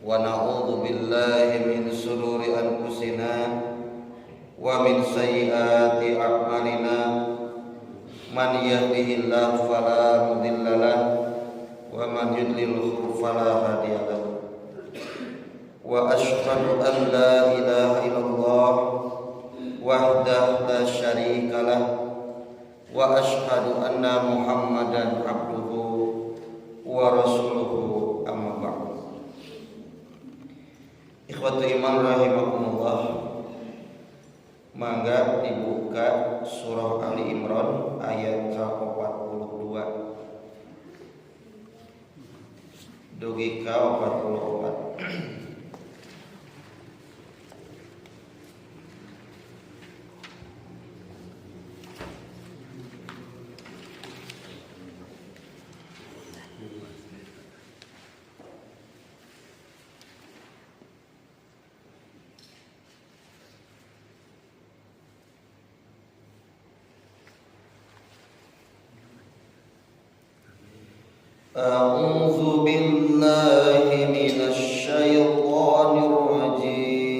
Wa na'udzu billahi min shururi anfusina wa min sayyiati a'malina. Man yahdihillahu fala mudhillalah wa man yudlilhu fala hadiyalah. Wa asyhadu an la ilaha illallah wahdahu la syarikalah wa asyhadu anna Muhammadan abduhu wa rasuluhu, amma ba'du. Ikhwatu iman rahimakumullah. Mangga dibuka surah Ali Imran ayat 42 dugi ka 44. أعوذ بالله من الشيطان الرجيم.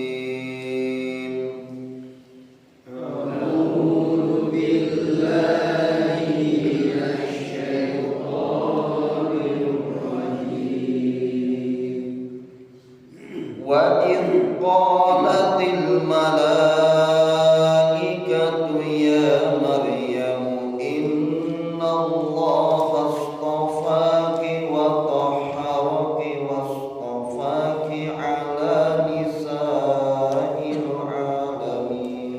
أعوذ بالله من الشيطان الرجيم. وإذ قالت الملائكة يا مريم إن الله اصطفاك وطهرك واصطفاك على نساء العالمين.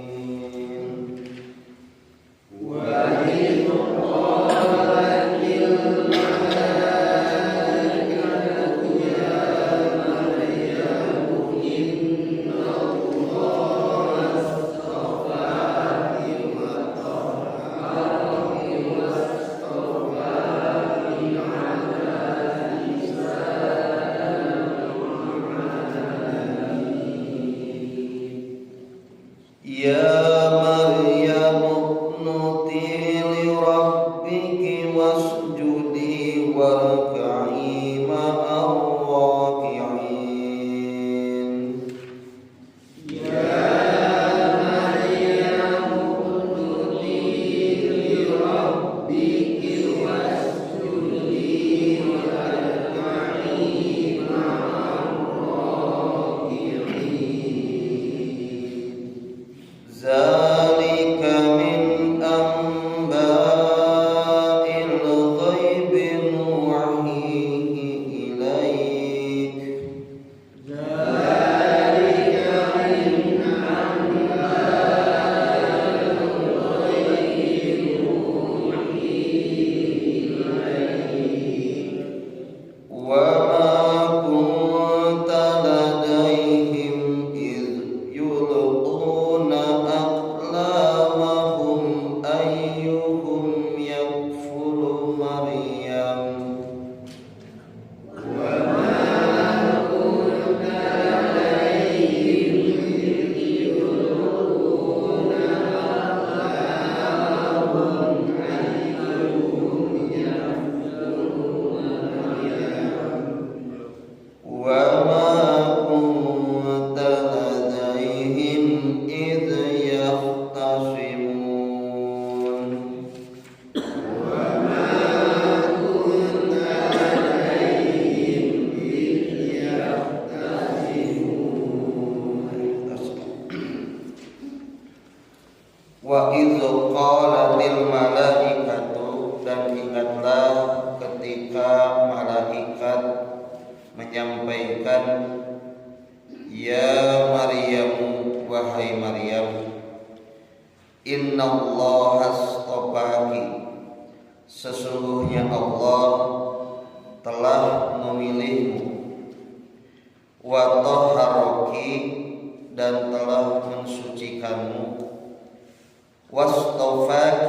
وإذ قالت الملائكة يا مريم إن الله اصطفاك وطهرك واصطفاك على نساء العالمين. يا مريم اقنتي لربك واسجدي واركعي مع الراكعين. يا مريم اقنتي لربك واسجدي واركعي مع الراكعين. ذلك من أنباء الغيب نوحيه إليك. ذلك من أنباء الغيب نوحيه إليك. وما كنت لديهم إذ يلقون أقلامهم أيهم يكفل مريم. وما كنت لديهم إذ يلقون أقلامهم أيهم يكفل مريم. وما كنت لديهم إذ يختصمون. وما كنت لديهم إذ يختصمون. وإذ قالت الملائكة, dan ingatlah ketika malaikat menyampaikan, يا مريم, wahai Maryam, إن الله اصطفاك, sesungguhnya Allah telah memilihmu, وطهرك, dan telah mensucikanmu, واصطفاك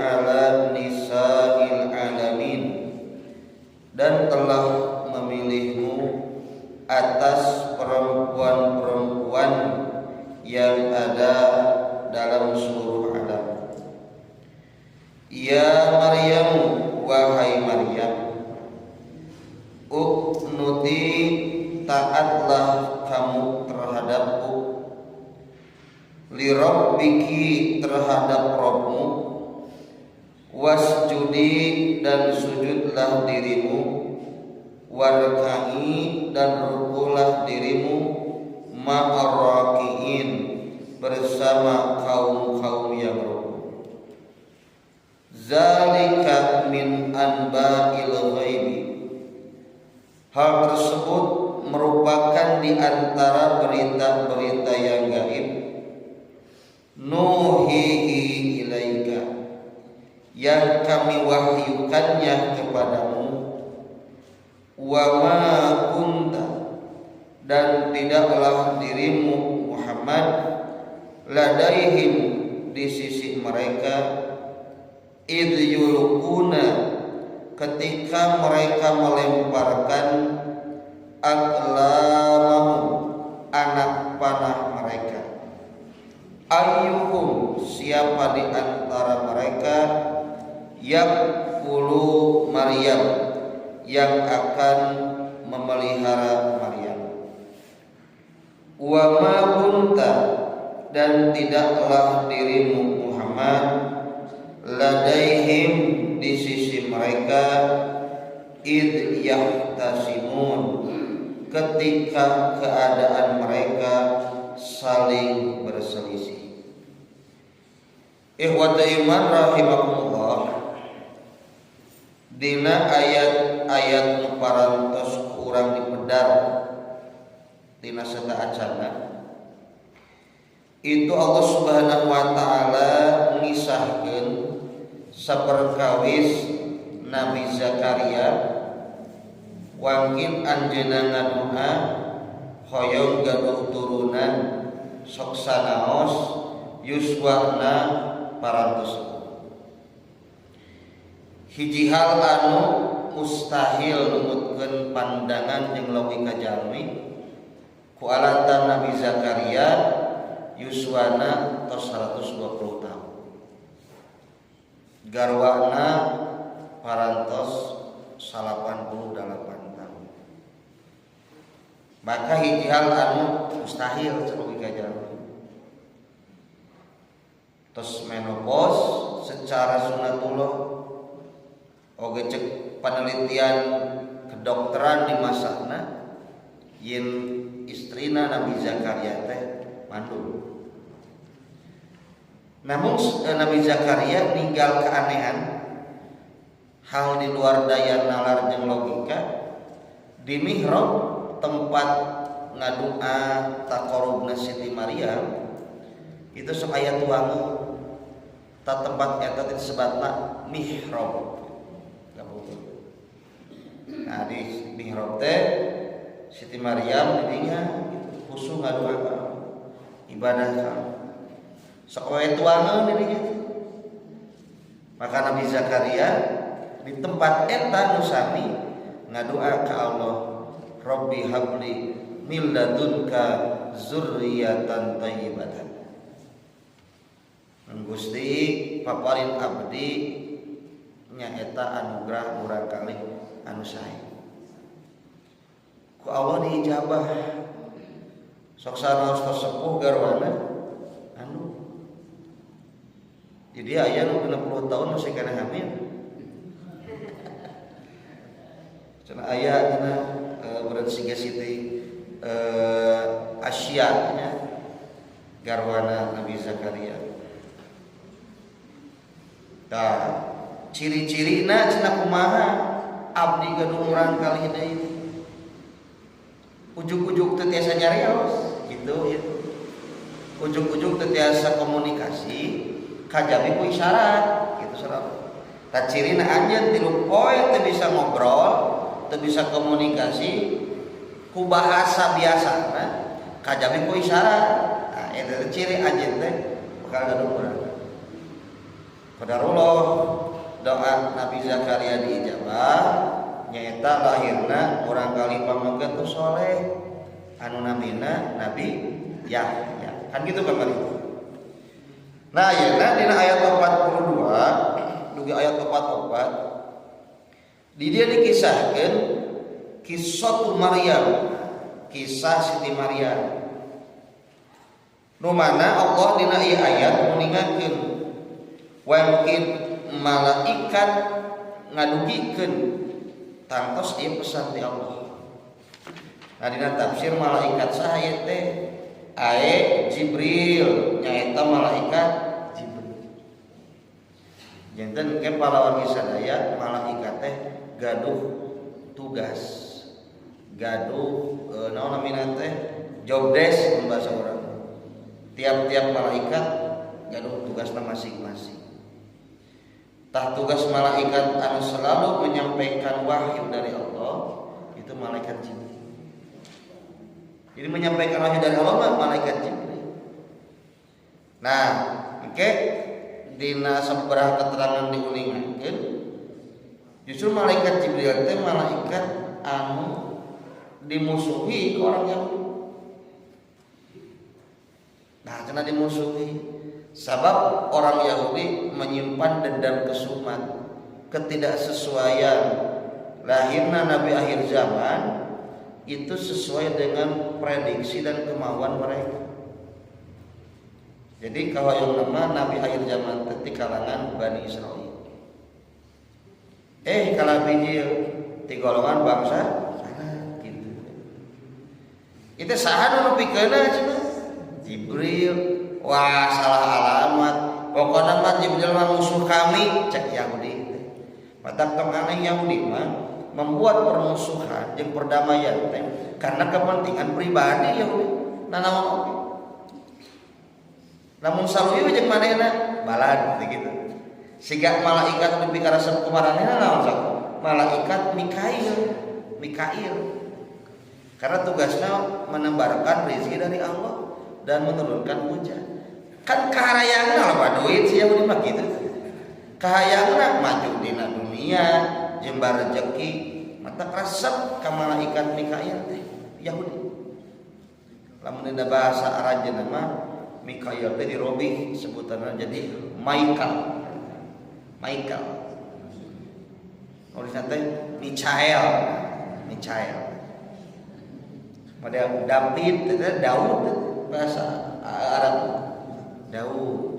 على نساء العالمين, dan telah memilihmu atas perempuan-perempuan yang ada dalam seluruh alam. يا مريم, wahai Maryam, اقنتي. taatlah kamu terhadapku, lirabbiki terhadap Rabbmu, wasjudi dan sujudlah dirimu, warka'i dan rukulah dirimu, ma'arraki'in bersama kaum-kaum yang ruku. Zalika min anba'il ghaibi, hal tersebut merupakan di antara berita-berita yang gaib, nuhihi ilaika yang kami wahyukannya kepadamu, wa ma kunta dan tidaklah dirimu Muhammad, ladaihim di sisi mereka, id yulquna ketika mereka melemparkan, aqlamahum anak panah mereka, ayyuhum siapa di antara mereka, yakfulu Maryam yang akan memelihara Maryam, wa ma kunta dan tidaklah dirimu Muhammad, ladaihim di sisi mereka, id yahtasimun ketika keadaan mereka saling berselisih. Ikhwata iman rahimakumullah, dina ayat-ayat nu parantos kurang dipedar dina sateuacana itu, Allah Subhanahu wa taala ngisahkeun saperkawis Nabi Zakaria wangkin anjeunna ngadua hoyong gaduh turunan, sok sanaos yuswana parantos hiji hal anu mustahil numutkeun pandangan jeung logika jalmi, ku alatan Nabi Zakaria yuswana tos 120 tahun, garwana parantos 88 tahun, maka hiji hal anu mustahil logika jalmi, tos menopause secara sunatullah oge cek penelitian kedokteran di masana yen istrina Nabi Zakaria teh mandul. Namun Nabi Zakaria ninggal keanehan, hal di luar daya nalar jeung logika, di mihrab tempat ngadua taqarrubna Siti Maryam itu sok aya tuangan. Ta tempat eta disebatna mihrab. Nah, di mihrab teh Siti Maryam didinya gitu, khusyuk ngadua ka ibadah ka sok we tuangan didinya. Maka Nabi Zakaria di tempat eta nu sami ngadua ka Allah, Rabbi habli min ladunka zurriyatan thayyibatan, Gusti paparin abdi nyaeta anugerah murang kali anu sae. Ku Allah diijabah, sok sanaos tos sepuh garwana anu jadi aya nu 60 tahun masih kena hamil. Cenah aya cenah berat siga Siti Asia nya, garwana Nabi Zakaria. Tah, ciri-cirina cenah kumaha abdi gaduh murang kali deui, ujug-ujug teu tiasa nyarios gitu ya, ujug-ujug teu tiasa komunikasi kajabi ku isyarat gitu. Sarap tah cirina anjeun 3 poe teu bisa ngobrol, teu bisa komunikasi ku bahasa biasa kajabi ku isyarat. Nah, eta ciri anjeun teh bakal gaduh murang. Qadarullah, doa Nabi Zakaria diijabah, nyaeta lahirna murang kali pameget tuh soleh anu namina Nabi Yahya, kan gitu kamari. Nah, ayeuna dina ayat 42 dugi ayat 44 di dia dikisahkan kisah Maryam. Kisah Siti Maryam. Nu mana Allah dina ieu ayat nguningakeun wangkin malaikat ngadugikeun tangtos ieu pesan ti Allah. Nah, dina tafsir malaikat saha ieu teh? Ae Jibril, nyaeta malaikat Jibril. Janten ke pahlawan sadaya malaikat teh gaduh tugas, gaduh naon namina teh, job desk bahasa urang. Tiap-tiap malaikat gaduh tugasna masing-masing. Tah, tugas malaikat anu selalu menyampaikan wahyu dari Allah itu malaikat Jibril. Jadi menyampaikan wahyu dari Allah mah malaikat Jibril. Nah, oke, dina sabaraha keterangan diuningakeun justru malaikat Jibril teh malaikat anu dimusuhi ke orang Yahudi. Nah, karena dimusuhi sebab orang Yahudi menyimpan dendam kesumat, ketidaksesuaian lahirnya Nabi akhir zaman itu sesuai dengan prediksi dan kemauan mereka. Jadi kalau yang nama Nabi akhir zaman di kalangan Bani Israel. Kalau bijil di golongan bangsa Arab gitu. Itu saha nu nepikeunna cenah? Jibril. Wah, salah alamat. Pokoknya mah Jibril mah musuh kami, cek Yahudi teh. Matak tong aneh, Yahudi mah membuat permusuhan jeung perdamaian teh karena kepentingan pribadi Yahudi. Nah, naon oge. Lamun saluyu jeung manehna balad gitu. Siga malaikat nu dipikaresep ku maranehna naon sok? Malaikat Mikail. Mikail. Karena tugasnya menebarkan rezeki dari Allah dan menurunkan hujan. Kan kahayangna loba duit sih Yahudi mah gitu. Kahayangna maju dina dunia, jembar rezeki, matak resep ka malaikat Mikail teh Yahudi. Lamun dina bahasa aranjeunna mah Mikail teh dirobih sebutanna jadi Michael. Michael. Nulisna teh Michael. Michael. Model David teh Daud bahasa Arab. Daud.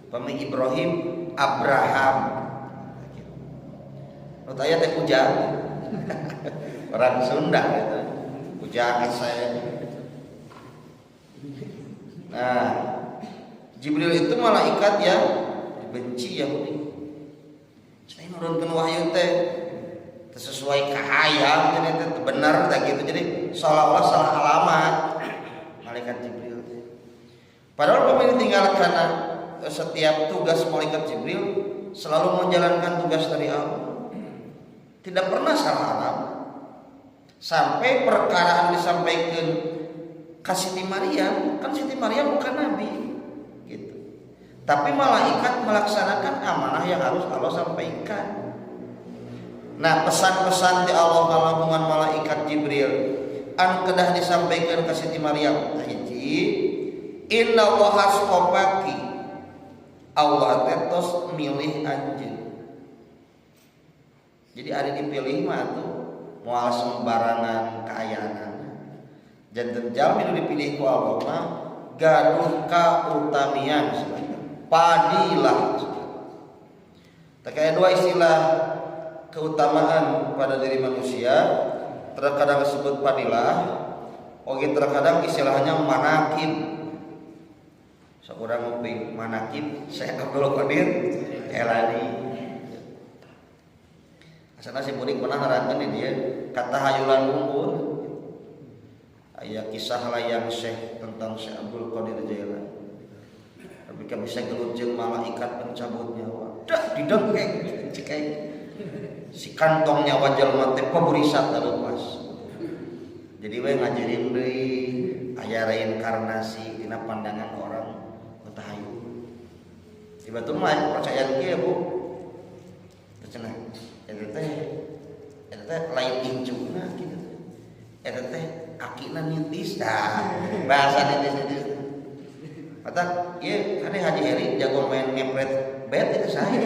Pami Ibrahim Abraham. Nu taya teh Ujang. Orang Sunda gitu. Ujang saya. Nah, Jibril itu malaikat yang dibenci Yahudi. Saya nurunkeun wahyu teh sesuai kahayang jadi teh benar teh gitu. Jadi seolah-olah salah alamat malaikat Jibril teh. Padahal pemilih tinggal karena setiap tugas malaikat Jibril selalu menjalankan tugas dari Allah. Tidak pernah salah alamat. Sampai perkara yang disampaikan ke Siti Maryam, kan Siti Maryam bukan nabi gitu. Tapi malaikat melaksanakan amanah yang harus Allah sampaikan. Nah, pesan-pesan di Allah ngalamungan malaikat Jibril anu kedah disampaikan ke Siti Maryam hiji, inna Allah astofaki, Allah teh tos milih anjeun. Jadi ada dipilih mah tuh moal sembarangan kaayaan. Janten jalmi nu dipilih ku Allah mah gaduh kautamian, padilah. Terkait dua istilah keutamaan pada diri manusia, terkadang disebut padilah, oke, terkadang istilahnya manakib. Seorang nguping manakib Syekh Abdul Qadir Jailani. Asana si murid pernah nerangkeun di dia kata hayulan unggul. Aya kisah layang Syekh tentang Syekh Abdul Qadir Jailani. Tapi kan bisa gelut jeung malaikat pencabut nyawa. Dah didengkek cekek. Si kantong nyawa jelema teh paburisat lepas. Jadi we ngajarin deui aya reinkarnasi dina pandangan orang kota hayu. Tiba tuh mah percayaan kieu, Bu. Cenah eta teh lain incuna gitu. Eta teh akina nitis dah. Bahasa nitis-nitis. Mata ieu kade Haji Heri jago main ngepret bet itu saya.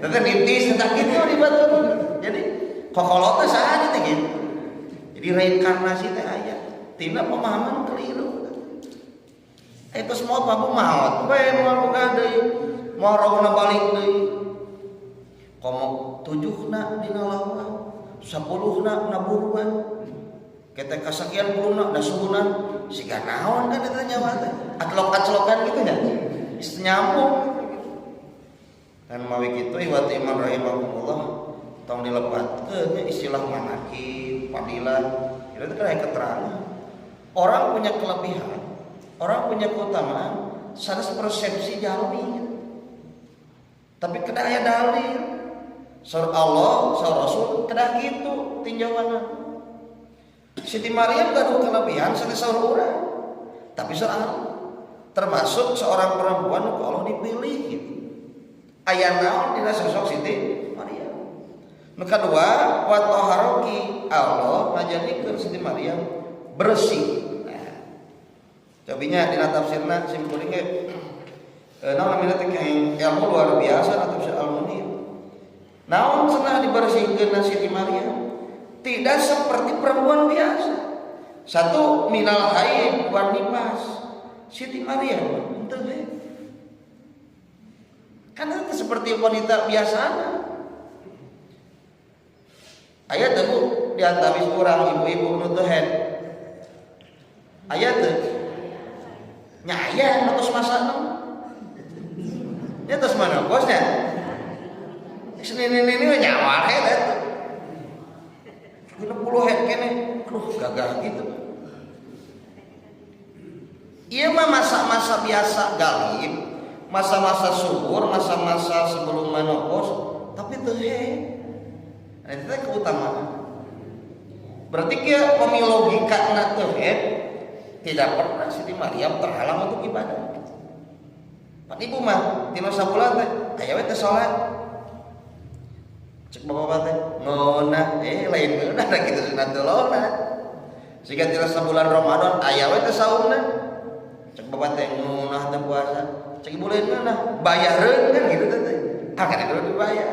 Teh nitis eta kitu di batu. Jadi kokolot teh saha teh gitu. Jadi reinkarnasi teh aya. Tina pemahaman keliru. Itu semua apa maot we moal boga deui. Moal rohna balik deui. Komo tujuhna dina lawang, 10na na buruan. Kita kasakian puluhna da suhunan siga naon kan eta nyawa teh. Atlok-atlokan gitu nya. Geus nyambung. Dan mawi kitu, ikhwat iman rahimakumullah, tong dilepatkeun nya istilah manakib, fadilah. Itu kan aya keterangan. Orang punya kelebihan, orang punya keutamaan, sanes persepsi jalmi. Tapi kedah aya dalil. Saur Allah, saur Rasul, kedah kitu tinjauanna. Siti Maryam gaduh kelebihan sanes saur urang. Tapi saur Allah. Termasuk seorang perempuan ku Allah dipilih gitu. Aya naon dina sosok Siti Maryam. Nu kadua, wa taharoki, Allah ngajadikeun Siti Maryam bersih. Nah, cobinya dina tafsirna sim kuring ge naon namina teh, ilmu luar biasa na tafsir Al-Munir. Naon cenah dibersihkeun Siti Maryam? Tidak seperti perempuan biasa. Satu, minal haid wan nifas. Siti Maryam henteu haid. Kan itu seperti wanita biasa. Aya teu, Bu, di antawis urang ibu-ibu nu teu haid? Aya teu? Nya aya nu tos masana. Nya tos menopause nya. Senin ini nyawa haid eta. 60 haid keneh. Aduh, gagah gitu. Ieu mah masa-masa biasa galib, masa-masa subur, masa-masa sebelum menopause, tapi teu haid. Nah, itu keutamaan. Berarti kia pemi logika na teu haid, tidak pernah Siti Maryam terhalang untuk ibadah. Pak, ibu mah tina sabulan teh aya we teh salat. Cek bapak teh ngeunah, lain ngeunah da kitu sunatullah. Siga tina sabulan Ramadan aya we teh saumna. Cek bapak teh ngeunah teh puasa. Cek ibu lain ngeunah, bayareun kan gitu teh. Ah, kan kudu dibayar.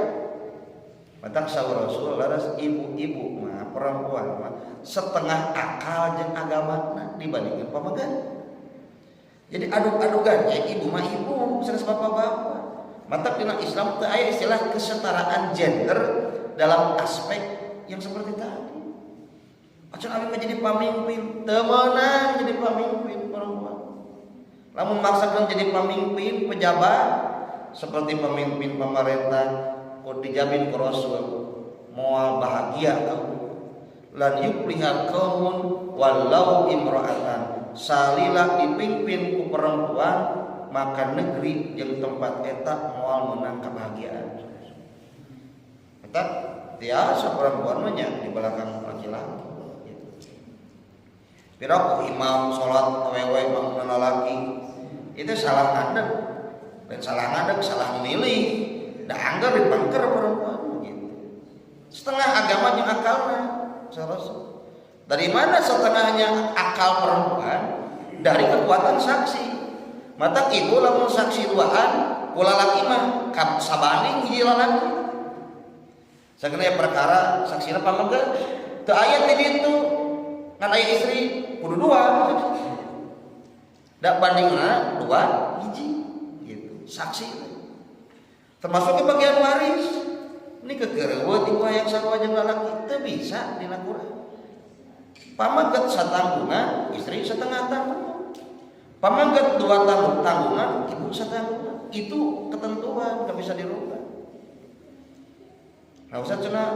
Matak saur Rasul laras, ibu-ibu mah, perempuan mah setengah akal jeung agamana dibandingkan pamagat. Jadi aduk-adukan ya ibu mah ibu sanes bapak-bapak. Matak dina Islam teu aya istilah kesetaraan gender dalam aspek yang seperti tadi. Acan abi mah jadi pamimpin, teu meunang jadi pamimpin perempuan. Lamun maksakeun jadi pamimpin pejabat seperti pemimpin pemerintah, ku dijamin ku Rasul moal bahagia kau. Lan yufliha qaumun wallau imra'atan. Salila dipimpin ku perempuan, maka negeri jeung tempat eta moal menang kebahagiaan. Eta tiasa perempuan mah nya di belakang laki-laki gitu. Piraku imam salat awewe, imam lalaki, itu salah ngadeg. Dan salah ngadeg, salah memilih. Da anggar dipangker perempuan gitu. Setengah agama jeung akalna. Salah. Dari mana setengahnya akal perempuan? Dari kekuatan saksi. Mata ibu lamun saksi duaan, ku lalaki mah kap sabanding hiji lalaki. Sakena perkara saksina pameget. Teu aya ti ditu. Ngan aya istri kudu dua. Da bandingna dua hiji gitu. Saksi. Termasuk ke bagian waris. Ini kekereuweut ibu hayang sarua jeung lalaki teu bisa dina Quran. Pameget satanggungan, istri setengah tanggungan. Pameget dua tanggungan, ibu satanggungan. Itu ketentuan, nggak bisa dirubah. Nah, usah cenah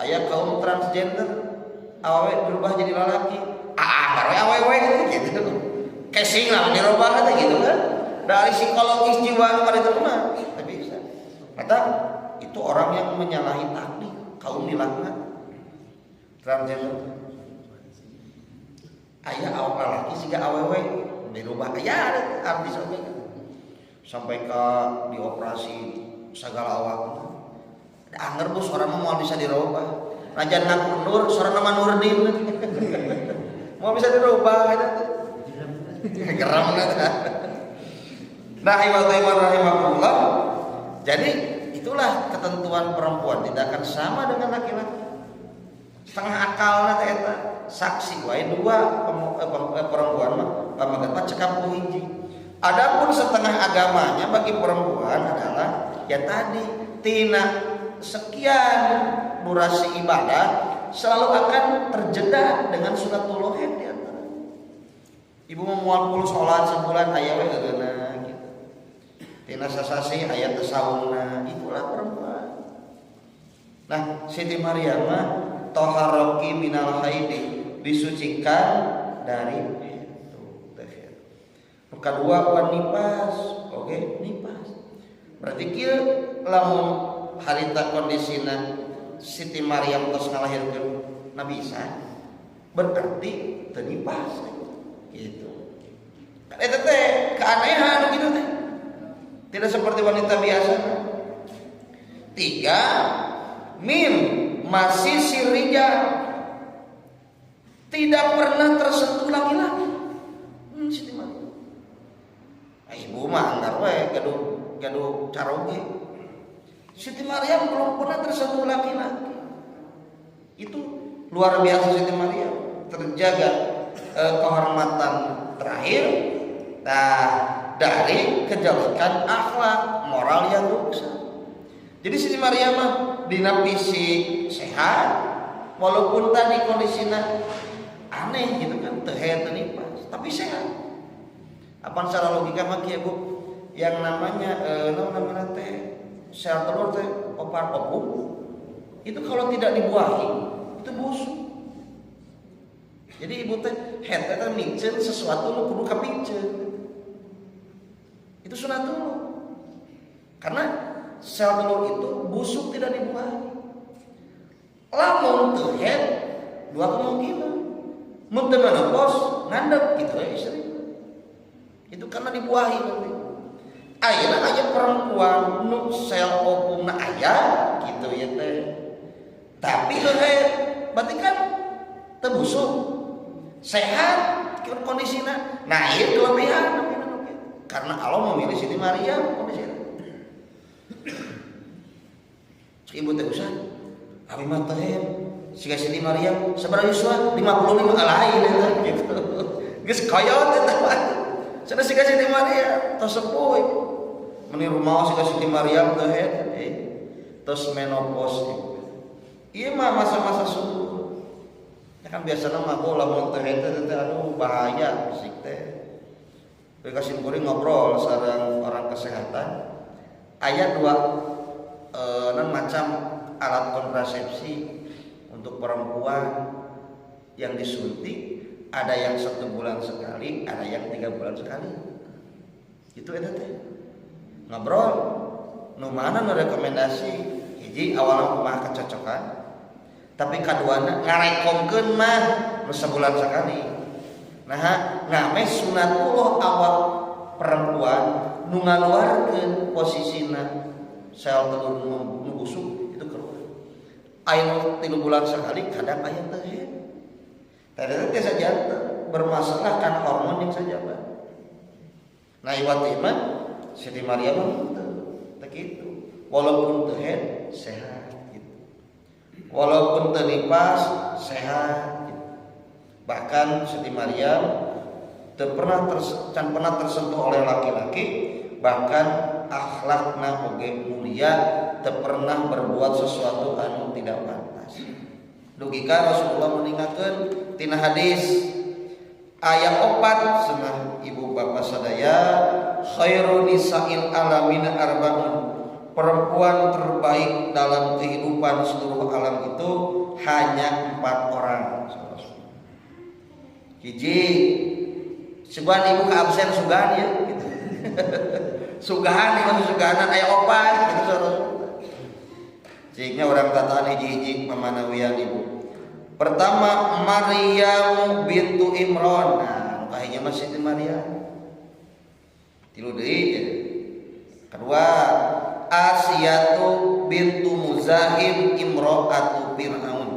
aya kaum transgender awewe berubah jadi lalaki. Ah, baru awewe gitu. Casing lah dirubah aja gitu kan. Dari psikologis jiwa nu itu mah teu bisa. Maka itu orang yang menyalahi takdir, kaum dilaknat. Transgender. Aya awak lalaki siga awewe dirubah, aya ada artis oge gitu. Sampai ke dioperasi segala awak. Angger, Bu, suara mah moal bisa dirubah. Najan ngaku Nur, suara nama Nurdin. Moal bisa dirubah eta teh. Geram eta. Nah, ikhwata iman rahimakumullah. Jadi itulah ketentuan perempuan tidak akan sama dengan laki-laki. Setengah akalna teh eta saksi wae dua perempuan mah pamegat mah cekap ku hiji. Adapun setengah agamanya bagi perempuan adalah ya tadi tina sekian durasi ibadah selalu akan terjeda dengan sunatullah di antara. Ibu mau mual puluh sholat sebulan aya we eureuna gitu. Tina sasasi aya teu saumna, itulah perempuan. Nah, Siti Maryam mah toharoki minal haidi, disucikan dari itu. Nu kadua wan nipas, oke nipas. Berarti kieu lamun harita kondisina Siti Maryam tos ngalahirkeun Nabi Isa, berarti teu nipas gitu. Kan eta teh keanehan gitu teh. Tidak seperti wanita biasa. Tiga, min masih sirija, tidak pernah tersentuh laki-laki. Siti Maryam. Nah, ibu mah anggar we gaduh gaduh caroge. Siti Maryam belum pernah tersentuh laki-laki. Itu luar biasa Siti Maryam. Terjaga kehormatan terakhir. Nah, dari kejelekan akhlak, moral yang rusak. Jadi Siti Maryam mah dina fisik sehat, walaupun tadi kondisinya aneh gitu kan, teu haid teu nipas, tapi sehat. Apa secara logika mah kieu, Bu? Yang namanya naon namanya teh sel telur teh opar opung itu kalau tidak dibuahi itu busuk. Jadi ibu teh haid teh miceun sesuatu nu kudu kapiceun. Itu sunatullah. Karena sel telur itu busuk tidak dibuahi. Lamun teu haid dua kemungkinan. Mun teu menopause ngandep gitu ya istri. Itu karena dibuahi nanti. Ayeuna aya perempuan nu sel ovumna aya gitu ya teh. Tapi teu haid, berarti kan teu busuk. Sehat kondisinya. Nah, ieu kelebihan karena Allah memilih Siti Maryam kondisinya. Ibu teh usah. Abi mah teh siga Siti Maryam sabaraha yuswa 55 lain eta gitu. Geus koyot eta mah. Cenah siga Siti Maryam tos sepuh ibu. Meni rumaos siga Siti Maryam teh tos menopause ibu. Ieu mah masa-masa subur. Ya kan biasanya mah bola lamun teh teh teh aduh bahaya fisik teh. Kasih kuring ngobrol sareng orang kesehatan. Aya dua non macam alat kontrasepsi untuk perempuan yang disuntik, ada yang 1 bulan sekali, ada yang 3 bulan sekali. Itu eta teh ngobrol nu mana nu rekomendasi hiji awalnya kumaha kecocokan, tapi kaduana ngarekomkeun mah nu sebulan sekali. Nah, ngameh sunatullah awak perempuan nu ngaluarkeun posisina sel telur nu busuk itu keluar. Aya 3 bulan sekali kadang aya teu haid. Tadi teh saja bermasalah kan hormon yang saja. Nah, iwati mah Siti Maryam mah teu kitu. Walaupun teu haid sehat gitu. Walaupun teu nipas sehat gitu. Bahkan Siti Maryam teu pernah can pernah tersentuh oleh laki-laki, bahkan akhlakna oge mulia, teu pernah berbuat sesuatu anu tidak pantas. Dugi ka Rasulullah meninggalkan tina hadis ayat opat senah ibu bapak sadaya, khairu nisa'il alamina arba'un, perempuan terbaik dalam kehidupan seluruh alam itu hanya empat orang. Hiji, sugan ibu ke absen sugan ya gitu. Sugan ibu suganan aya opat gitu. Sehingga orang tataan hiji-hiji memanawian ibu. Pertama, Maryam bintu Imron. Nah, kayaknya masih di Maryam. Tilu deui ya. Kedua, Asiyatu bintu Muzahim imro'atu Fir'aun.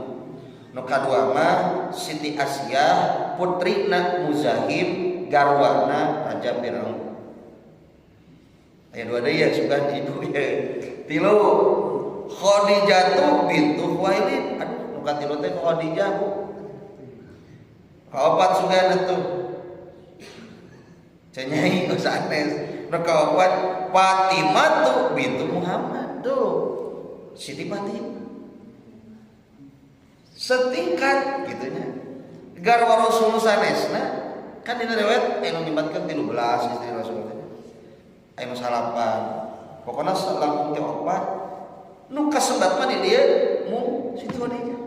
Nu kadua mah Siti Asiyah putrina Muzahim garwana Raja Fir'aun. Aya dua deui ya sugan ibu ya. Tilu, Khadijatu bintu Khuwailid. Aduh, nu Nu katilu teh Khadijah, Bu. Kaopat sugana tuh. Cenyai ku sanes. Nu kaopat Fatimah tuh bintu Muhammad tuh. Siti Fatimah. Setingkat gitunya. Garwa Rasul sanesna kan dina riwayat anu nyebatkeun 13 istri Rasul teh. Anu salapan. Pokokna langkung teh opat. Nu kasebat mah di dieu mung Siti Khadijah.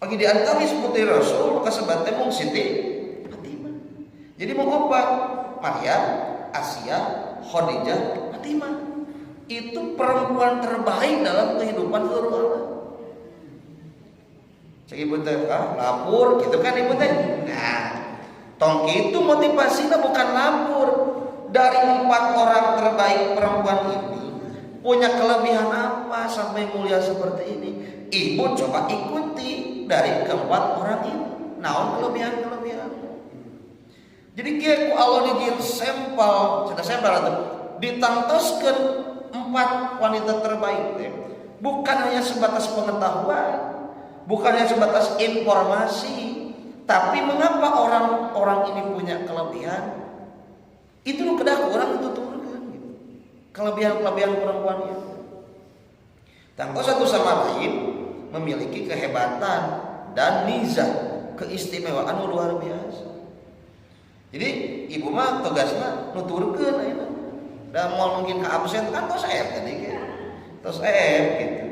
Oke, di antawis putri Rasul kasebat teh mung Siti Fatimah. Jadi mung opat, Maryam, Asia, Khadijah, Fatimah. Itu perempuan terbaik dalam kehidupan seluruh alam. Cek ibu teh, ah, lapor gitu kan ibu teh. Nah, tong itu motivasinya bukan lapor. Dari empat orang terbaik perempuan ini punya kelebihan apa sampai mulia seperti ini? Ibu coba ikuti dari keempat orang ini. Naon kelebihan-kelebihan? Jadi kieu ku Allah dijieun sampel, sudah sampel atau ditangtoskeun empat wanita terbaik teh. Bukan hanya sebatas pengetahuan, bukan hanya sebatas informasi, tapi mengapa orang-orang ini punya kelebihan? Itu nu kedah orang itu turunkan gitu. Kelebihan-kelebihan perempuan itu. Tangto satu sama lain memiliki kehebatan dan nizah, keistimewaan luar biasa. Jadi ibu mah tugasnya nuturkeun ayeuna. Da moal mungkin ke absen kan tos ef tadi gitu. Tos ef gitu.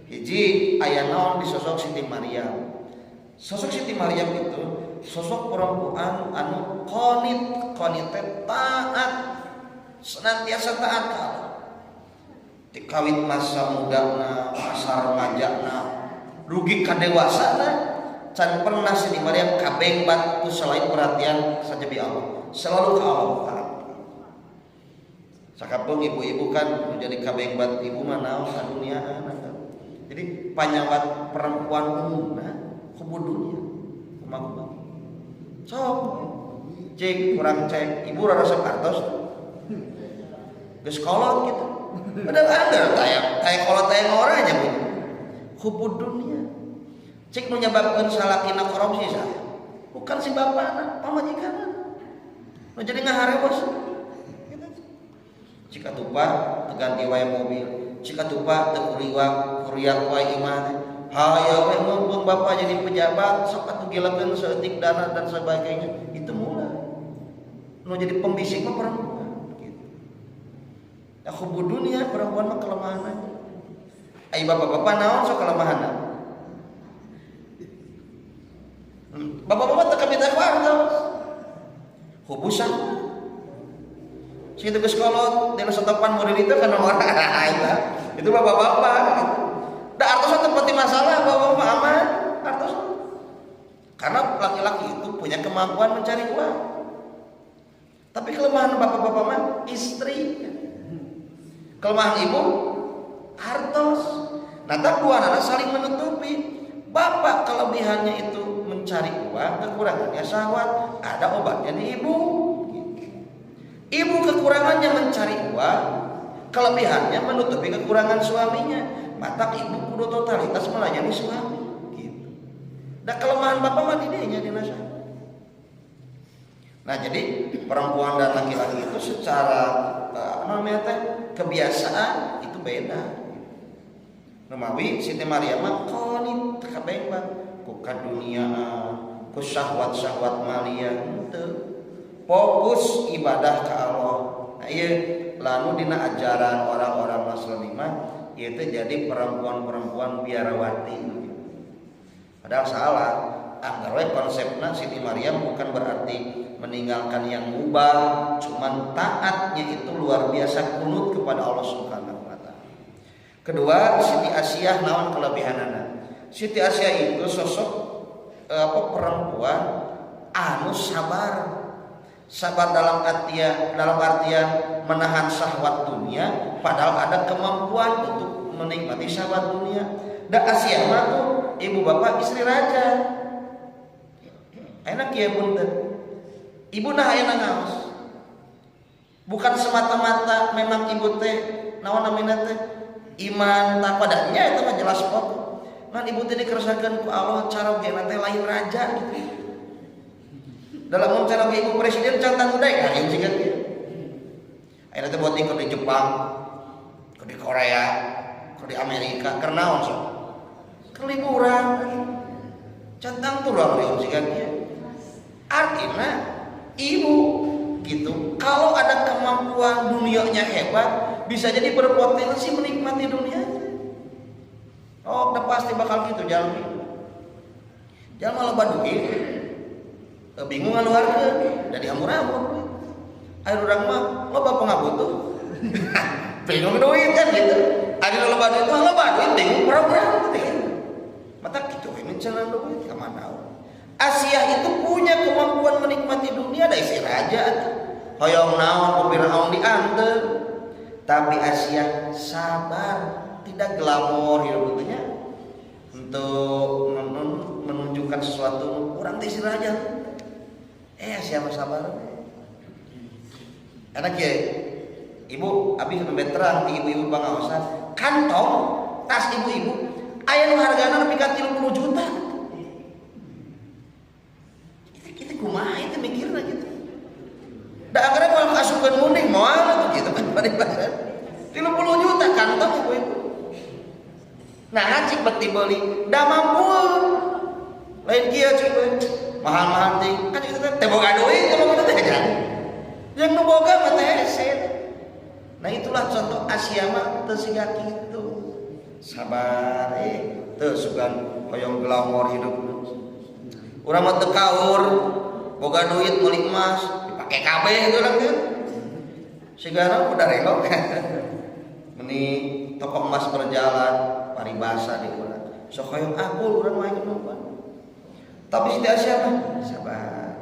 Hiji aya naon di sosok Siti Maryam. Sosok Siti Maryam itu sosok perempuan anu qonit, qonit taat, senantiasa taat ka Allah. Kawit masa mudana, masa remajana, dugi ka dewasana, can pernah Siti Maryam kabengbat ku selain perhatian sajabi Allah. Selalu ke Allah taat. Sakapeung ibu-ibu kan menjadi kabengbat ibu mah naon ka duniaan. Jadi panyawat perempuan umumna kubu dunia. Kumaha? Sok cek kurang cek ibu rasa artos geus kolot gitu. Padahal ada taya taya kolot taya ngoranya bu. Hubbud dunia. Cek nu nyebabkeun salakina korupsi saya. Bukan si bapakna, pamajikanna. Nu jadi ngaharewos. Gitu. Cik atuh Pak teu ganti wae mobil. Cik atuh Pak teu kuriwak, kuriak wae imah teh. Hayang we mumpung bapak jadi pejabat, sok atuh gilakeun saeutik dana dan sebagainya. Itu mulai. Nu jadi pembisik mah perempuan gitu. Ya hubbud dunia perempuan mah kelemahannya. Ai bapak-bapak naon sok kelemahanna? Bapak-bapak teu kabita ku artos. Hubusan. Situ geus kolot dina setopan murid itu kan nomor itu bapak-bapak gitu. Da artos teu penting masalah, bapak-bapak aman artos. Karena laki-laki itu punya kemampuan mencari uang. Tapi kelemahan bapak-bapak mah istri. Kelemahan ibu artos. Nah, tak dua anak saling menutupi. Bapak kelebihannya itu mencari uang, kekurangannya syahwat, ada obatnya di ibu. Ibu kekurangannya mencari uang, kelebihannya menutupi kekurangan suaminya. Mata ibu kudu totalitas melayani suami. Gitu. Nah, kelemahan bapak mah di dinya dina syahwat. Nah, jadi perempuan dan laki-laki itu secara apa namanya teh kebiasaan itu beda. Numawi Siti Maryam mah qonit kabeh ku kadunia, ku syahwat-syahwat malia henteu. Fokus ibadah ke Allah. Nah, ieu lalu dina ajaran orang-orang Nasrani mah ieu teh jadi perempuan-perempuan biarawati. Padahal salah. Anggar we konsepna Siti Maryam bukan berarti meninggalkan yang mubah, cuman taatnya itu luar biasa kunut kepada Allah Subhanahu wa taala. Kedua, Siti Asiyah naon kelebihanana? Siti Asiyah itu sosok apa perempuan anu sabar. Sabar dalam artian menahan syahwat dunia padahal ada kemampuan untuk menikmati syahwat dunia. Da Asiyah mah tuh ibu bapak istri raja. Enak ya punten. Ibu nah enak ngaos. Bukan semata-mata memang ibu teh naon namina teh iman takwa dan itu mah jelas pokok. Ngan ibu teh dikersakeun ku Allah caroge teh lain raja gitu. Dalam mun caroge ibu presiden can tangguh daek hayang siga kieu. Ayeuna teh buat di Jepang, ke di Korea, ke di Amerika, keur naon sok? Keur liburan. Can tangtu urang riung siga kieu. Artinya ibu gitu, kalau ada kemampuan dunianya hebat, bisa jadi berpotensi menikmati dunia. Oh, udah pasti bakal gitu jalmi. Jalma loba duit. Bingung ngaluarkeun, da diamur-amur. Ari urang mah loba pangabutuh. Bingung duit kan gitu. Ari loba duit mah loba duit bingung program gitu. Mata kitu we cenah duit ka mana. Asia itu punya kemampuan menikmati dunia da istri raja atuh. Hoyong naon ku Firaun dianteur. Tapi Asia sabar, tidak glamor hidup untuk menunjukkan sesuatu orang teh istri raja. Asia mah sabar. Karena kieu ibu abi sampai terang di ibu-ibu pangaosan kantong tas ibu-ibu aya nu hargana nepi ka 30 juta. Itu kumaha itu mikirna gitu. Da akhirnya mau asupkeun munding moal tuh gitu kan pada bahasan. 30 juta kantong ibu-ibu. Nah, cik beti beuli, da mampu. Lain kieu cik mahal-mahal ting. Kan itu teh boga duit kalau gitu teh kan. Yang nu boga mah teh hese. Nah, itulah contoh Asia mah teu siga kitu. Sabar teu sugan hoyong glamor hidup. Urang mah teu kaur, boga duit meuli emas, dipake kabeh urang teh. Sigana udah relo. Meni toko emas berjalan, paribasa di urang. Sok hoyong akul urang mah kemampuan. Tapi Siti Asia mah sabar.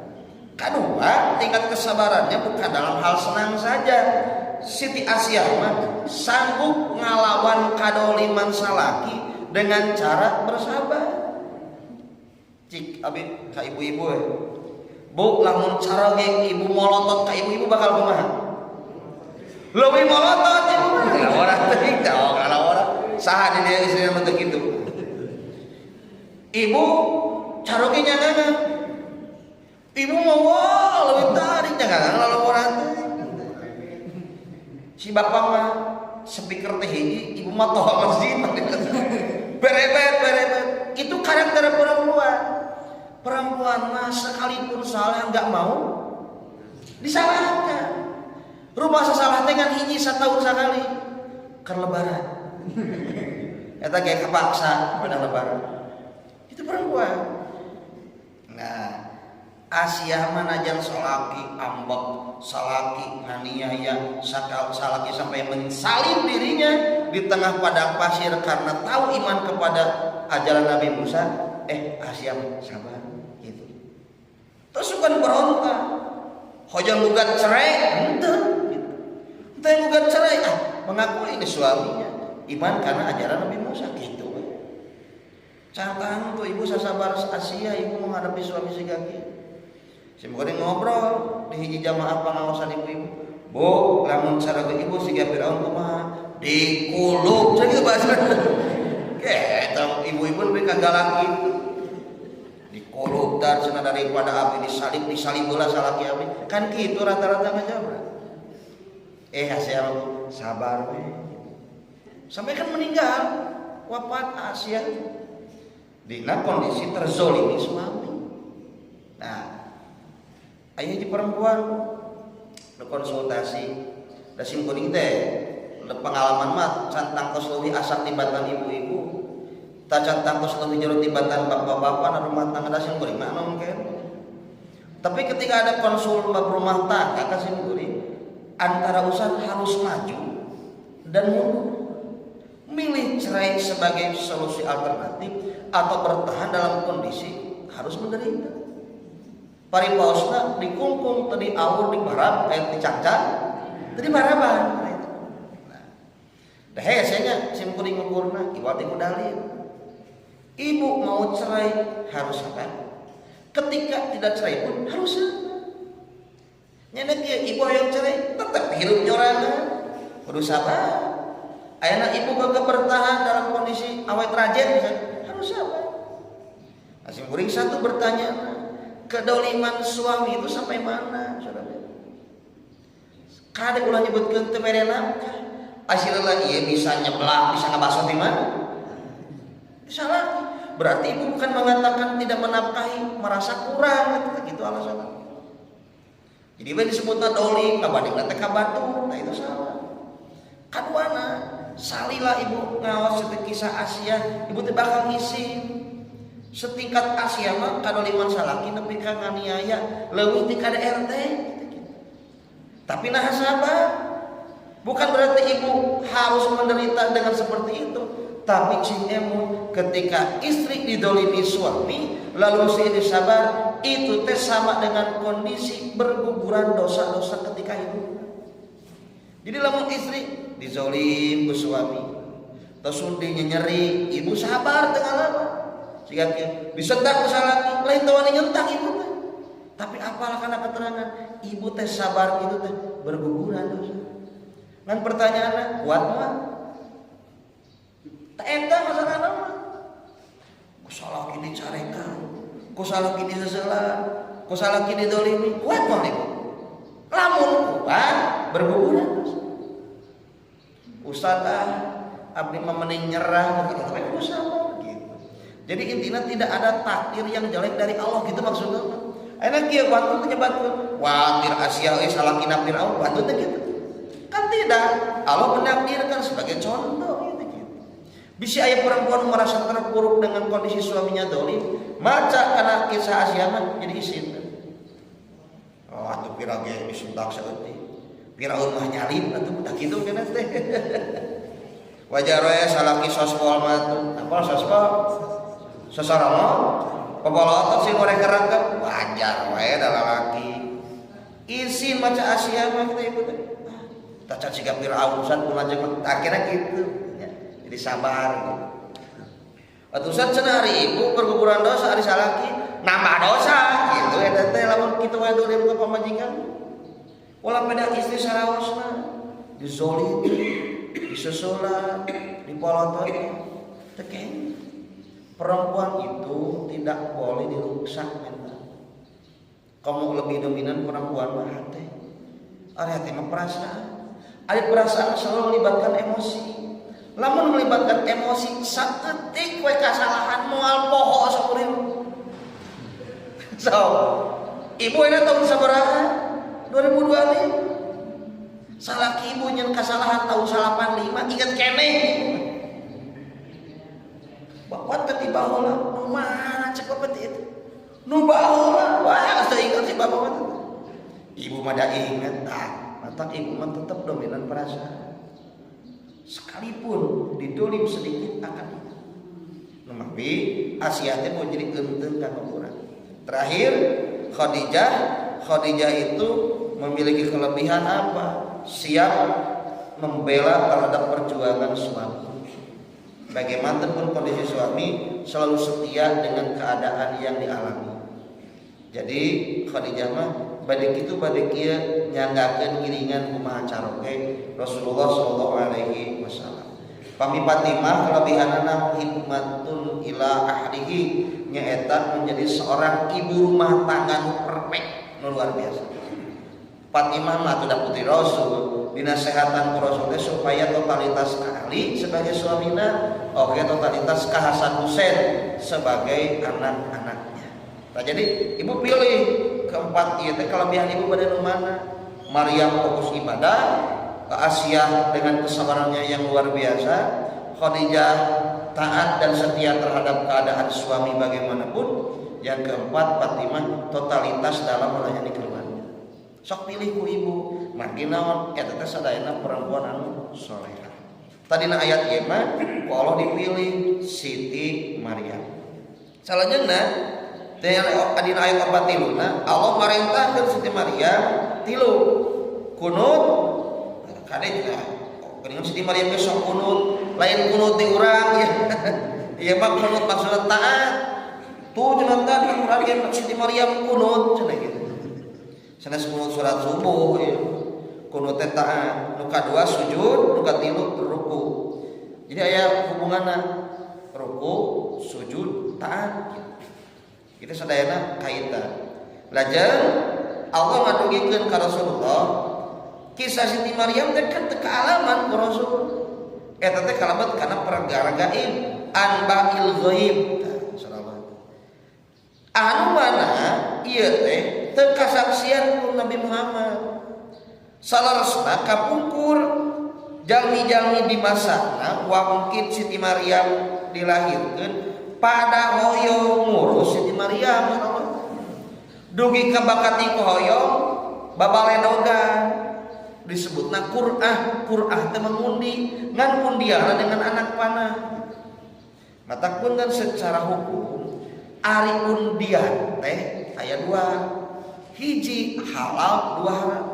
Kedua, tingkat kesabarannya bukan dalam hal senang saja. Siti Asia mah sanggup ngalawan kadoliman salaki dengan cara bersabar. Cik abi ka ibu-ibu we. Bu lamun caroge ibu molotot ka ibu-ibu bakal kumaha? Leuwih molotot ibu mah. Ngalawan teuing teh oh ngalawan. Saha di dieu istrina mah teu kitu. Ibu caroge nyangangan. Ibu mau wah leuwih tarik nyangangan lalawaran teh. Si bapak mah speaker teh hiji, ibu mah toha masjid. Berebet, berebet. Itu karakter perempuan. Perempuan mah sekalipun salah nggak mau disalahkan. Rumah sasalah teh kan hiji setahun sekali keur lebaran. Eta kayak kepaksa pada lebaran. Itu perempuan. Nah, Asia mah najan salaki ambek, salaki nganiaya, salaki sampai mensalib dirinya di tengah padang pasir karena tahu iman kepada ajaran Nabi Musa, Asia mah sabar gitu. Terus bukan berontak. Hoyong gugat cerai, henteu gitu. Henteu gugat cerai, ah mengakui ini suaminya. Iman karena ajaran Nabi Musa gitu. Catang tuh ibu sasabar Asia ibu menghadapi suami siga kieu. Sim kuring ngobrol di hiji jamaah pengawasan ibu-ibu. Bu, lamun sareng ibu siga Firaun kumaha? Dikulub. Saya gitu bahasa. Eta ibu-ibu lebih kagalak gitu. Dikulub dan cenah daripada abdi disalib disalib heula salaki abdi. Kan kitu rata-rata ngajawab. Asia sabar we. Sampai kan meninggal wafat Asia dina kondisi terzolimi suami. Nah, aya hiji perempuan konsultasi da sim kuring teh pengalaman mah can tangtos leuwih asak tibatan ibu-ibu, ta can tangtos leuwih jero tibatan bapak-bapak na rumah tangga da sim kuring mah anu mungkin. Tapi ketika ada konsul bab rumah tangga ka sim kuring, antara usaha harus maju dan mundur, milih cerai sebagai solusi alternatif atau bertahan dalam kondisi harus menderita. Paripaosna dikungkung tadi awur di barab dicangcang tadi baraban. Nah, dah hesenya sim kuring ngukurna iwal ti dalil. Ibu mau cerai harus sabar, ketika tidak cerai pun harus sabar. Nyana kieu, ibu hayang cerai tetap hirup nyorangan kudu sabar. Ayeuna ibu gak bertahan dalam kondisi awet rajen misalnya. Kudu sabar. Asing kuring satu bertanya, kedoliman suami itu sampai mana, saudara? Kade ulah nyebutkeun teu mere nafkah. Asilna ieu bisa nyeblak, bisa ngabaso di mana? Salah. Berarti ibu bukan mengatakan tidak menafkahi, merasa kurang gitu, gitu alasannya. Jadi we disebutna dolim, ngabandingna teh ka batur, nah itu salah. Kaduana, salila ibu ngaos seperti kisah Asia, ibu teh bakal ngisin. Setingkat Asia mah kadoliman salaki nepi ka nganiaya leuwih ti KDRT gitu, gitu. Tapi nah sabar. Bukan berarti ibu harus menderita dengan seperti itu. Tapi cing emu ketika istri didolimi suami lalu si ini sabar, itu teh sama dengan kondisi berguguran dosa-dosa ketika hidup. Jadi lamun istri dizolim ku suami, terus nyeri, ibu sabar tengah lama. Jika disentak ku salaki, lain teu wani nyentak ibu teh. Tapi apalah karena keterangan ibu teh sabar itu teh berguguran dosa. Ngan pertanyaannya kuat mah? Tak eta masalah mah. Ku salaki dicarekan, ku salaki diseselan, ku salaki didolimi, kuat mah ibu? Lamun kuat berguguran dosa. Ustaz ah, abdi mah mending nyerah kata tapi kudu sabar gitu. Jadi intinya tidak ada takdir yang jelek dari Allah gitu maksudnya. Enak kieu waktu nyebatkeun watir Asia euy salakina Firaun waktu teh gitu. Kan tidak. Allah menakdirkan sebagai contoh gitu gitu. Bisa aya perempuan merasa terpuruk dengan kondisi suaminya dolim, maca karena kisah Asia mah jadi isin. Oh, atuh pira ge disentak saeutik. Firaun mah nyalip atuh tak kitu kana teh. Wajar we salaki sospol mah tuh. Apa sospol? Sosoromo pepolotot sing ngorek kerangkep wajar we da lalaki. Isin maca Asia mah kita ibu teh. Tacan siga Firaun san pun aja mah akhirnya gitu ya. Jadi sabar gitu. Atuh san cenah ari ibu berguguran dosa ari salaki nambah dosa gitu eta teh lamun kitu wae dolim ka pamajikan. Ulah pada istri saraosna dizolim, disesulan, dipolotot, tekeng. Perempuan itu tidak boleh dirusak mental. Kamu lebih dominan perempuan mah hati. Ari hati mah perasaan. Ari perasaan selalu melibatkan emosi. Lamun melibatkan emosi saeutik we kasalahan moal poho saumur hidup. So, ibu ini tahun sabaraha? 2025. Salaki ibu nyen kasalahan tahun 85 ingat keneh. Bapak teh baheula nu mana cek bapak teh itu? Nu baheula, wah geus ingat si bapak mah. Ibu mah da inget tah, matak ibu mah tetap dominan perasaan. Sekalipun didolim sedikit akan ingat. Nu mawi Asia teh mau jadi eunteng ka urang. Terakhir Khadijah, Khadijah itu memiliki kelebihan apa? Siap membela terhadap perjuangan suami. Bagaimanapun kondisi suami selalu setia dengan keadaan yang dialami. Jadi Khadijah mah bade kitu bade kieu nyanggakeun ngiringan kumaha caroge Rasulullah sallallahu alaihi wasallam. Pami Fatimah kelebihanana hikmatun ila ahlihi nyaeta menjadi seorang ibu rumah tangga nu perfect, nu luar biasa. Fatimah mah atuh putri Rasul, dinasehatan ku Rasul teh supaya totalitas ka Ali sebagai suamina, oke totalitas ka Hasan Husain sebagai anak-anaknya. Nah, jadi ibu pilih keempat ieu teh kelebihan ibu pada nu mana? Maryam fokus ibadah, ke Asia dengan kesabarannya yang luar biasa, Khadijah taat dan setia terhadap keadaan suami bagaimanapun, yang keempat Fatimah totalitas dalam melayani keluarga. Sok pilih ku ibu, margi naon eta teh sadayana perempuan anu solehah. Tadina ayat ieu mah ku Allah dipilih Siti Maryam. Salajengna teh dina ayat 43 Allah marentahkeun Siti Maryam tilu kunut kade juga geuningan Siti Maryam ge sok kunut lain kunut di urang ya. Ieu mah kunut maksudna taat. Tuh cenah tadi urang ge Siti Maryam kunut cenah gitu. Sanes kunut salat subuh ya. Kunut teh taat. Nu kadua sujud, nu katilu ruku. Jadi aya hubunganna ruku, sujud, taat gitu. Itu sadayana kaitan. Lajeng Allah ngadugikeun ka Rasulullah kisah Siti Maryam teh kan teu kaalaman ku Rasul. Eta teh kalebet kana perkara gaib, anba'il ghaib. Tah, salawat. Anu mana ieu teh teu kasaksian ku Nabi Muhammad. Salaresna kapungkur jalmi-jalmi di masana wa mungkin Siti Maryam dilahirkeun pada hoyong ngurus Siti Maryam dugi ka bakati ku hoyong babaledogan disebutna qur'ah. Qur'ah teh mengundi, ngan undianna dengan anak panah. Matak pun kan secara hukum ari undian teh aya dua, hiji halal, dua haram.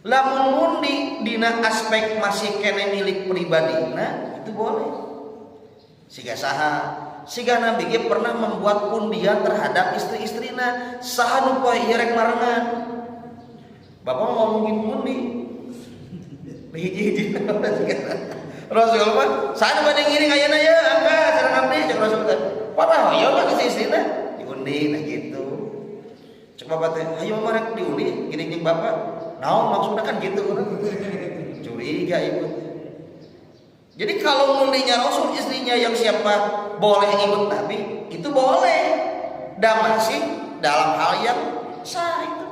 Lamun ngundi dina aspek masih kene milik pribadina itu boleh. Siga saha? Siga Nabi ge pernah membuat undian terhadap istri-istrina, saha nu poe ieu rek marengan. Bapak mau ngomongin ngundi hiji-hiji. Rasul mah saha nu bade ngiring ayeuna ye angkat sareng abdi, cek Rasul teh. Parah hoyong ka istri-istrina diundi. Nah gitu. Cek bapak teh, hayu mah rek diundi ngiring jeung bapak. Naon maksudnya kan gitu, curiga ibu. Jadi kalau ngundinya Rasul istrinya yang siapa boleh ikut Nabi itu boleh, dan masih dalam hal yang sah, itu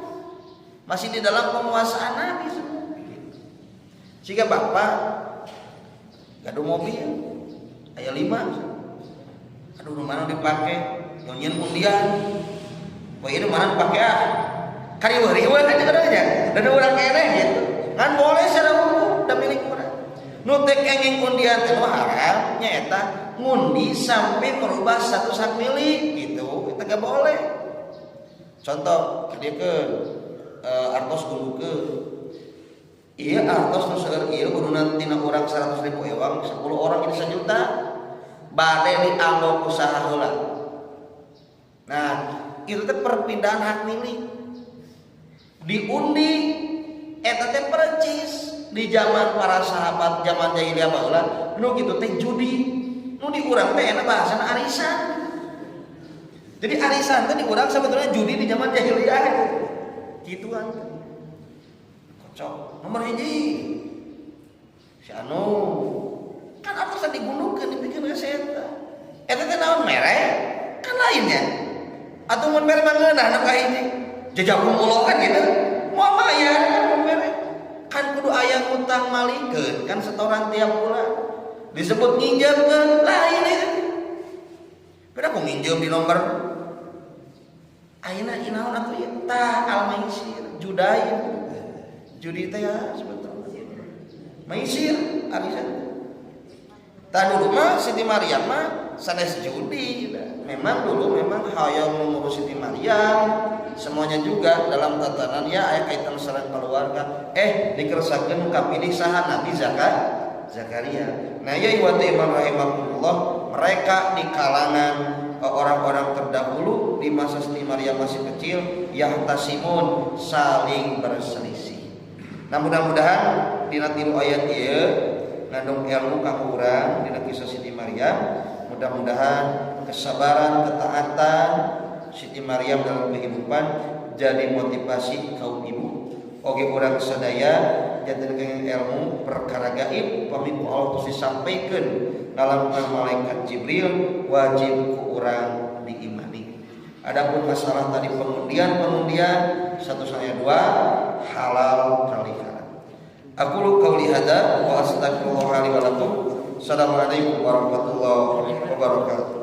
masih di dalam penguasaan Nabi semua. Jika bapak gaduh mobil aya lima, aduh, nu mana dipakai, nyieun undian. Wah, ini mana dipakai, ah kari riweuh kan aja dan urang keneh gitu kan boleh secara hukum dan milik urang. Nu teu kenging undian teh nu haram nyaeta ngundi sampai merubah status hak milik gitu, itu gak boleh. Contoh dia ke artos ke iya artos nu seueur ieu kuduna tina urang 100 ribu ewang 10 orang ini 1 juta bade dianggo usaha heula. Nah, itu teh perpindahan hak milik diundi. Eta teh percis di zaman para sahabat, zaman jahiliyah baheula nu kitu teh judi. Nu di urang teh enak bahasana arisan. Jadi arisan teh di urang sebetulnya judi di zaman jahiliyah gituan. Kocok nomor hiji si anu kan artos digunukeun dipikeun ka eta. Eta teh naon, mere kan lainnya atau mun mere mah ngeunah nu kahiji jajakumullah kan gitu, mau bayar kan. Mun mere kan kudu aya ngutang malikeun kan, setoran tiap bulan, disebut nginjemkeun lain itu. Beda ku nginjem di nomor ayeuna naon atuh ieu tah al maisir, judain, judi teh ya sebetulnya maisir, arisan. Tah, dulu mah Siti Maryam mah sanes judi. Memang dulu memang hayang mengurus Siti Maryam semuanya juga dalam tatanan ya aya kaitan sareng keluarga, dikersakeun kapilih saha? Nabi Zakaria. Nah ya, ikhwati iman rahimakumullah, mereka di kalangan orang-orang terdahulu di masa Siti Maryam masih kecil yahtasimun, saling berselisih. Nah, mudah-mudahan dina tilu ayat ieu ngandung ilmu kanggo urang dina kisah Siti Maryam. Mudah-mudahan kesabaran, ketaatan Siti Maryam dalam kehidupan jadi motivasi kaum ibu. Oge urang sadaya janten ilmu perkara gaib pami ku Allah terus disampaikan dalam malaikat Jibril wajib ku urang diimani. Adapun masalah tadi pengundian-pengundian satu saya dua, halal kali haram. Aqulu qauli hadza wa astaghfirullah li wa lakum. Assalamualaikum warahmatullahi wabarakatuh.